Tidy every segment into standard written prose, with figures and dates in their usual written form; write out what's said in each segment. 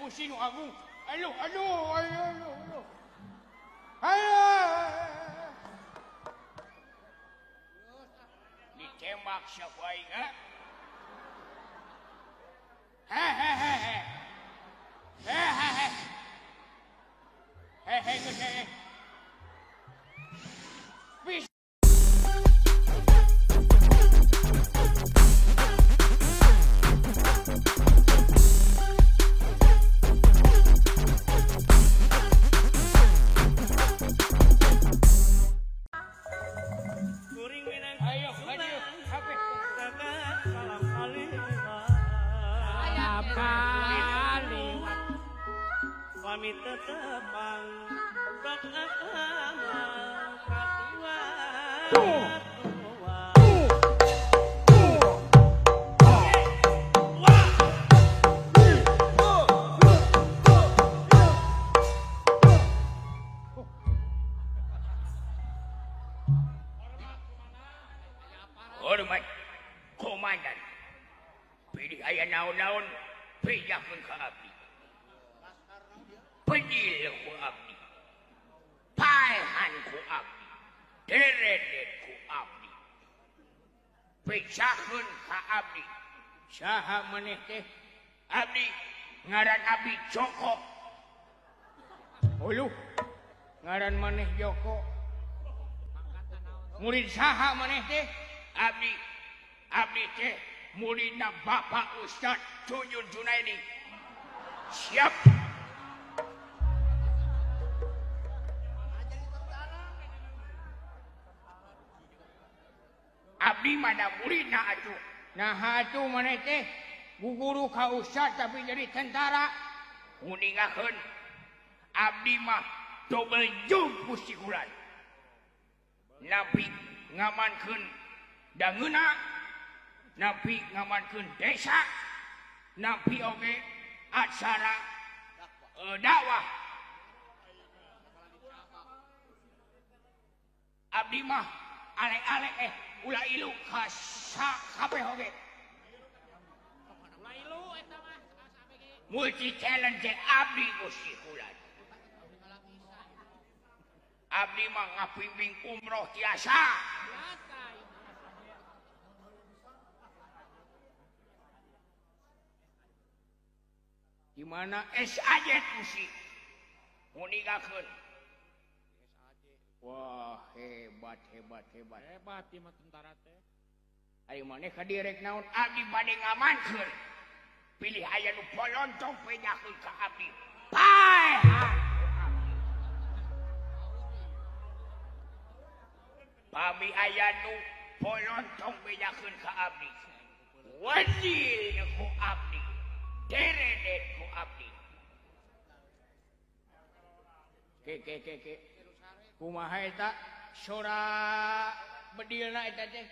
Gusti nu agung. Aduh aduh aduh aduh. Aduh. Ditembak siapa aing ha? Hehehe. Hehehe. Hehehe geus hehehe. Hormat komandan, pilih aya naon-naon pijakeun ka abdi, pedil ku abdi, paehan ku abdi, deredet ku abdi, pijakeun ka abdi. Saha maneh teh? Abdi ngaran abdi Joko. Uluh, ngaran maneh Joko. Murid saha maneh teh? Abdi, abdi teh muridna Bapak Ustad Jujun Junaidi. Siap. Abdi mana muridna atuh. Nah atuh maneh teh guguru ka Ustad tapi jadi tentara. Nguningakeun abdi mah dobel jung Gusti Kulan. Napi ngamankeun dangeuna, napi ngamankeun desa, napi oge acara dakwah. Abdi mah ale-ale ulah ilu ka kabeh oge. Multi talent teh abdi Gusti Kulan. Abdi mah ngabimbing umroh tiasa. Di mana SAJ Gusti ngunigakeun. Wah, hebat hebat hebat. Hebat ieu mah tentara teh. Ayo maneh ka direk naon? Abdi bade ngamankeun. Pilih aya nu polontong pejakeun ka abdi. Paehan. Pami aya nu polontong bejakeun ka abdi. Wadil ku abdi. Deredet ku abdi. Ke ke ke ke. Kumaha eta sora bedilna eta teh?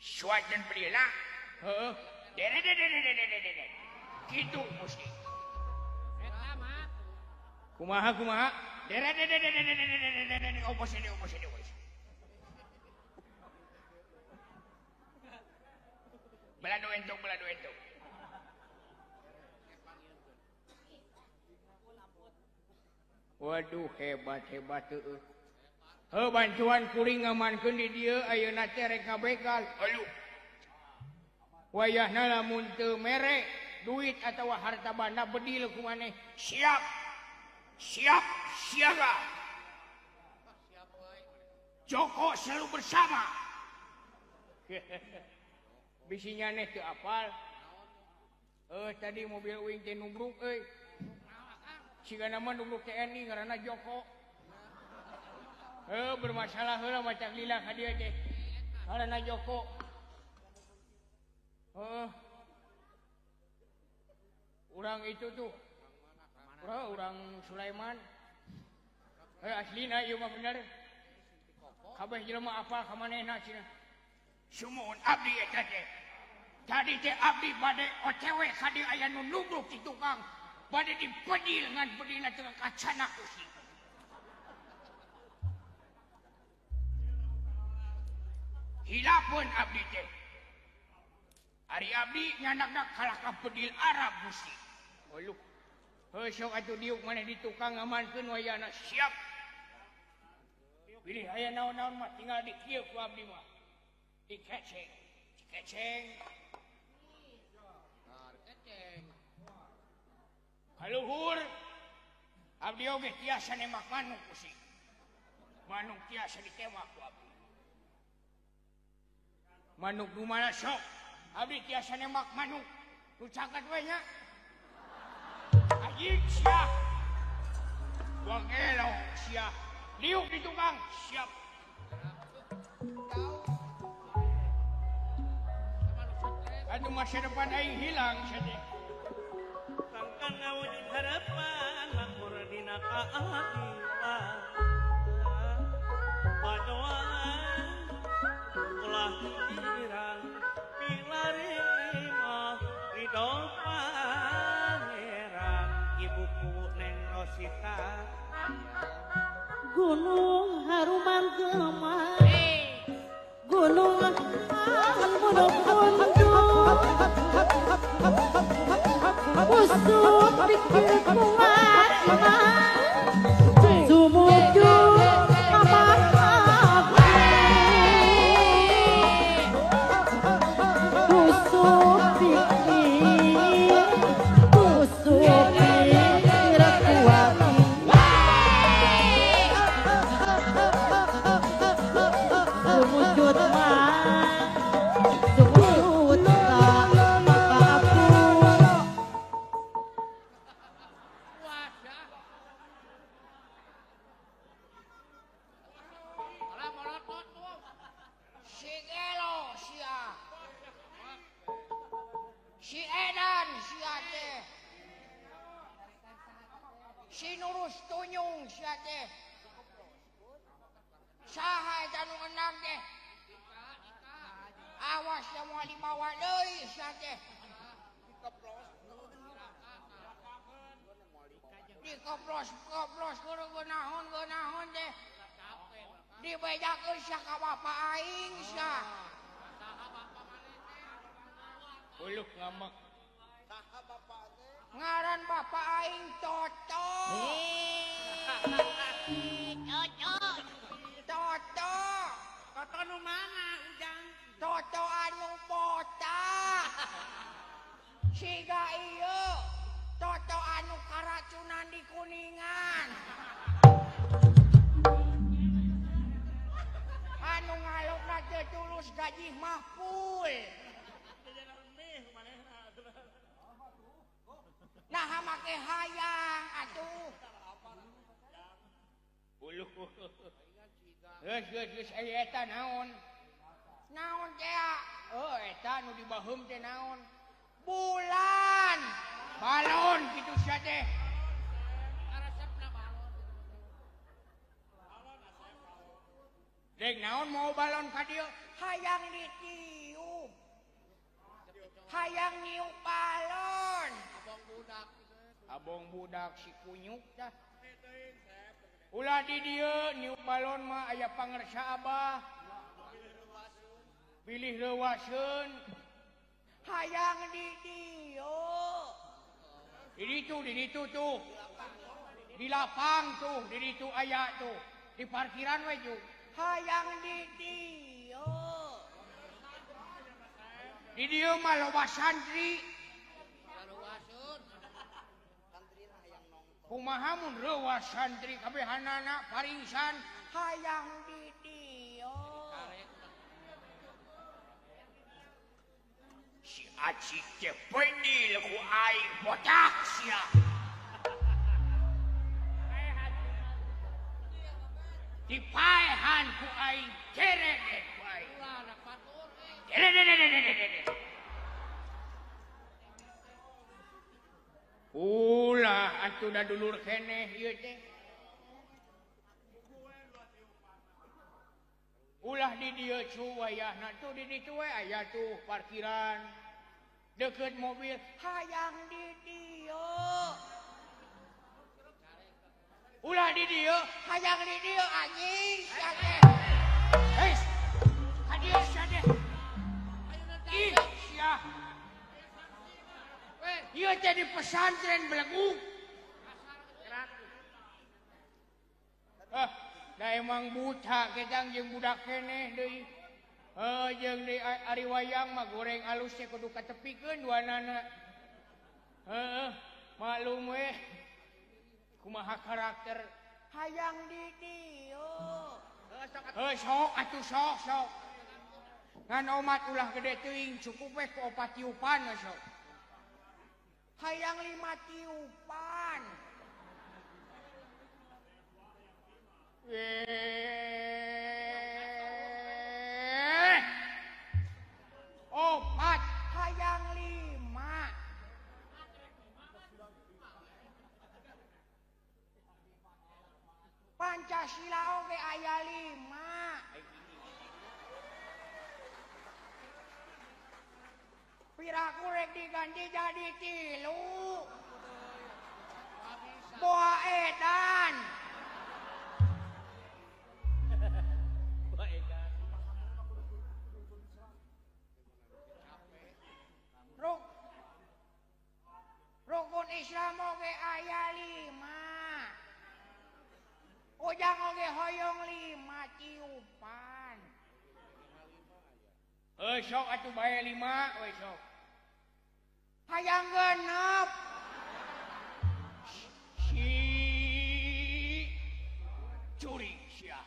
Suacan bedilna? Heeh. Deredet. Kitu mesti. Eta mah. Kumaha kumaha? Deredet. Opo sini opo sini opo sini. Belado entok belado entok. Waduh hebat hebat heueuh. Heuh bantuan kuring ngamankeun di dieu ayeuna teh rek ngabegal. Aduh. Wayahna lamun teu mere duit atawa harta banda bedil ku maneh. Siap. Siap siaga. Joko selalu bersama. Bisinya neh teu apal. Tadi mobil uing teh nubruk euy. Sigana mah nubruk TNI ngaranna Joko. Bermasalah heula maca lila ka dieu teh. Ngaranna Joko. Urang itu tuh. Urang Sulaiman. Aslina ieu mah bener. Kabeh jelema apa ka manehna cenah. Sumuhun abdi eta teh. Tadi teh abdi bade OTW ka dieu aya nu nubruk di tukang. Bade dipedil ngan bedilna teu kacana Gusti. Hilapeun abdi teh. Ari abdi nyandakna kalah ka bedil Arab Gusti. Uluh. Heuh sok atuh diuk maneh di tukang ngamankeun wayahna siap. Pilih aya naon-naon mah tinggal di kieu ku abdi mah. Dikeceng, dikeceng. Keceng. Kaluhur abdi oge tiasa nembak manuk Gusti. Manuk tiasa ditembak ku abdi. Manuk nu mana sok? Abdi tiasa nembak manuk. Nu caket we nya. Anjing sia. Buang elok sia. Liuk di tukang siap. Aduh masa depan aing hilang saja. Tangkan ngawujud harapan makmur dina kaadilan. Padoan ulah girang pilari imah ridho pangeran ibuku Neng Rosita. Gunung haruman gemah, gunung gunung gunung, usuk pikir kuat imah, sumujud amah usuk pikir, usuk pikir kuat. Sumujud mah, sumujud tak aku. Si Gelo sia. Si Edan sia teh. Si Nurus Tunyung sia teh. Saha eta nu ngenang teh? Awas ya moal dibawa deui sia teh. Dikoplos-koplos kudu geunaheun teh. Dibejakeun sia ka bapa aing sia. Uluh ngamek. Saha bapa teh? Ngaran bapa aing Toto. Toto. Toto. Toto nu mana Ujang? Toto anu botak. Siga ieu. Toto anu karacunan di Kuningan. Anu ngalokna teu tulus gaji mah full. Nah make hayang atuh. Uluh. Geus geus geus aya eta naon? Naon teh? Oh eta nu dibaheum teh naon? Bulan. Balon kitu sia teh. Dek naon mau balon ka dieu? Hayang ditiup. Hayang niup balon. Abong budak. Abong budak si kunyuk dah. Ulah di dieu niup balon mah aya pangersa abah. Bilih reuwaseun. Hayang di dieu. Di ditu tuh. Di lapang tuh, di ditu aya tuh. Di parkiran we juk. Hayang di dieu. Di dieu mah loba santri. Kumaha mun reuwas santri kabehanana paringsan hayang di dieu. Si Aci teh pendil ku aing botak sia. Dipaehan ku aing cerede ku aing. Cerede. Ulah atuh da dulur keneh ieu teh. Ulah di dieu cu wayahna tuh di ditu we aya tuh parkiran. Deukeut mobil hayang di dieu. Ulah di dieu, hayang di dieu anjing sia teh. Hei. Ka dieu sia teh. Ih, sia. Ieu teh di pesantren Belegug. Ah, da emang buta ketang jeung budak keneh deui. Heuh jeung di ari wayang mah goreng alus teh kudu katepikeun duanana. Heuh, maklum we. Kumaha karakter hayang di dieu. Heuh sok atuh sok sok. Ngan omat ulah gede teuing cukup we ku opat tiupan we sok. Hayang 5 tiupan. Opat hayang 5. Pancasila oge aya 5. Piraku rek diganti jadi 3. Boa edan. Rukun Islam oge aya 5. Ujang oge hoyong 5 tiupan. Heuh sok atuh bae 5 we sok. Hayang genep. Si curi sia.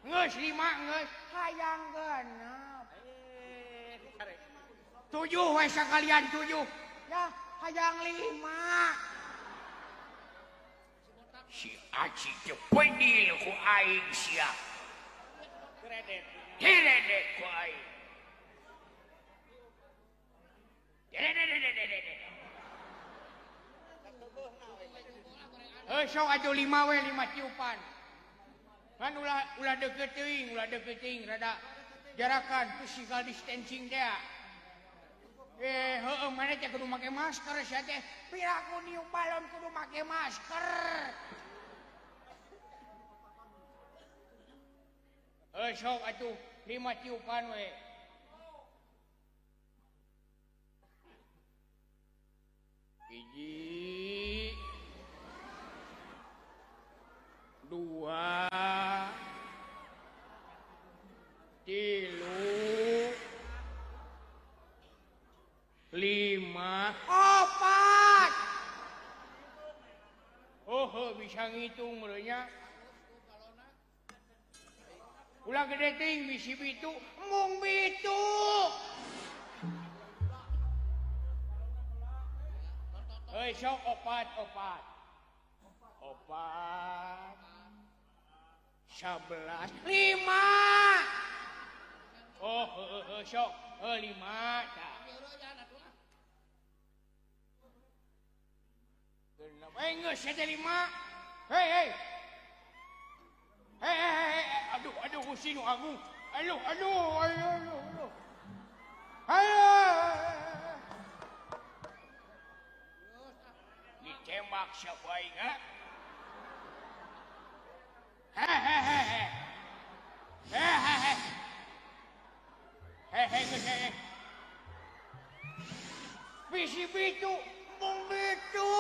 Geus 5 geus hayang genep. 7 we sakalian 7. Ya hayang 5. Si Aci teu pedil ku aing sia. Diredek ku aing. Diredek. Heuh sok atuh 5 we 5 tiupan. Kan ulah deukeut teuing, ulah deukeut teuing rada jarakan physical distancing teh. Heueuh maneh teh kudu make masker sia teh. Piraku niup balon kudu make masker. Heuh sok atuh 5 tiupan we. 1, 2, 3, 5, 4. Oh, bisa ngitung merenya. Ulah gede ting bisi bitu, mung bitu. Hei sok 4 4 4 11 5. Oh, sok 5 tah. Geus eta 5. Hei hei. Hei hei, aduh aduh Gusti nu agung. Aduh aduh aduh aduh. Aduh. Ditembak siapa aing ha? Hehehe. Hehehe. Hehe geus hehe. Bisi bitu, mung bitu.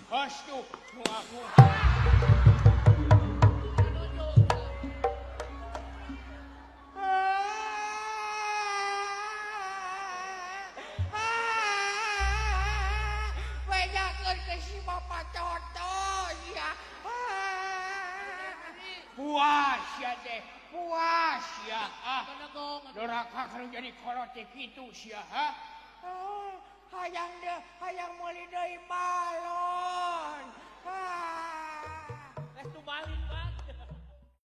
Astuh, nu aku. Bejakeun ke si Bapak Toto ya. Puas ya teh, puas ya. Ah, doraka kalau jadi kolot teh kitu sia ha. Hayang deh, hayang meuli deui balon.